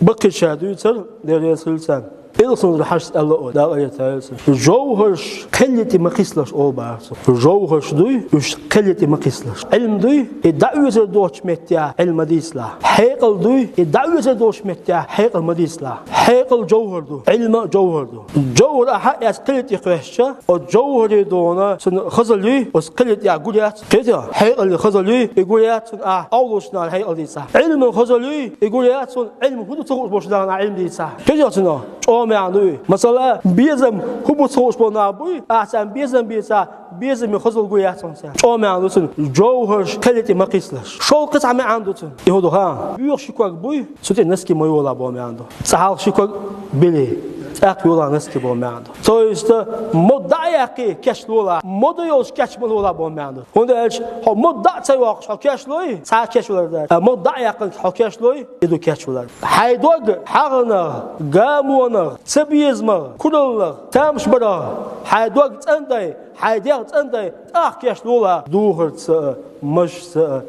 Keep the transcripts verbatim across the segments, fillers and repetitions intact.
баккхийчара дуьйцар, Дела реза хуьлда царна. Илсунра хьашт аьлла о, Дала къахетта йойла цунна. Жовхьарш кхеле тӀе ма кхийслаш, оха боху цо. Жовхьарш дуй, уьш кхеле тӀе ма кхийслаш. Ӏилма дуй, и дӀаоьцур долчу меттехь Ӏилма ма дийцалахь. Хьекъал дуй, и дӀаоьцур долчу меттехь хьекъал ма дийцалахь. Хьекъал жовхьар ду, Ӏилма а жовхьар ду. Жовхьар ахьа эцна кхеле тӀе кхоьссича, оцу жовхьаре догӀана цунна хазалла юй, оцу кхеле тӀехь гур яц. Кхетий, хьекъале хазалла юй, и гур яц цунна ахь, Ӏовлучу нахана хьекъал дийцахь. Ӏилман хазалла юй, и гур яц цунна Ӏилма хӀун ду ца хууш болчу нахана ахь Ӏилма дийцахь. Кхетий цунах? ЧӀогӀа маьӀна ду и. Масала, безам хӀун бу ца хууш болу нах буй, ахь царна безам бийцахь, безаме хазалла гур яц хьуна царна. ЧӀогӀа маьӀна ду цуьнан. Жовхьарш кхеле тӀе ма кхийслаш. ШолгӀа кхин цхьа маьӀна ду цуьнан. И хӀун ду хаьий? Боьха ши ког буй, цу тӀе носки ма йолахь боху маьӀна ду. ЦӀахь хьалха ши ког билий, тӀаккха йолахь носки боху маьӀна ду. То есть, мотт дӀа а яьккхий, кечлолахь. Мотт йолуш кеч ма лолахь боху маьӀна ду. ХӀунда аьлча хьо мотт дӀа а ца йоккхуш, хьо кечлой, цхьа а кеч валар дац. Ткъа мотт дӀа а яьккхина, хьо кечлой, и ду кеч валар. Хьайн дог хьагӀанах, гамонах, цабезамах, кураллах, тамашбарах хьайн дог цӀандай, хьайн дегӀ цӀандай, тӀаккха кечлолахь духарца а, мажца а,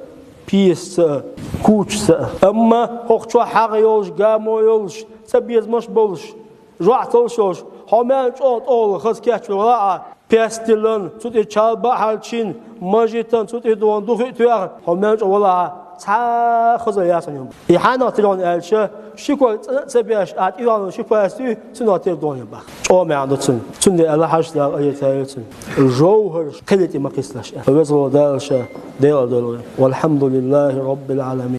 песаца а, кучаца а. Амма хӀокху чохь хьагӀ йолуш, гамо йолуш, цабезамаш болуш, жохь толлуш йолуш, хьо мел чӀогӀа тӀехула хаза кечло валахь а, пестилан, цу тӀе чалба а хьарчийна, мажитан, цу тӀе догӀана духи а тоьхна, хьо мел чӀогӀа валахь а, цхьа а хазалла яц хьуна. И хьанах тера хьуна аьлча, ши ког цӀан а ца беш, ахь тӀе йолу ши паста юй, цунах тера ду хьуна боху. ЧӀогӀа маьӀна ду цуьнан. Цундела хьашт Дала къахетта йойла цуьнан. ЖовхӀарш кхеле тӀе ма кхийслаш аьлла. Веза волу Дала ша декъала дойла вай. Валхьамдулиллахи Роббил Ӏаламин.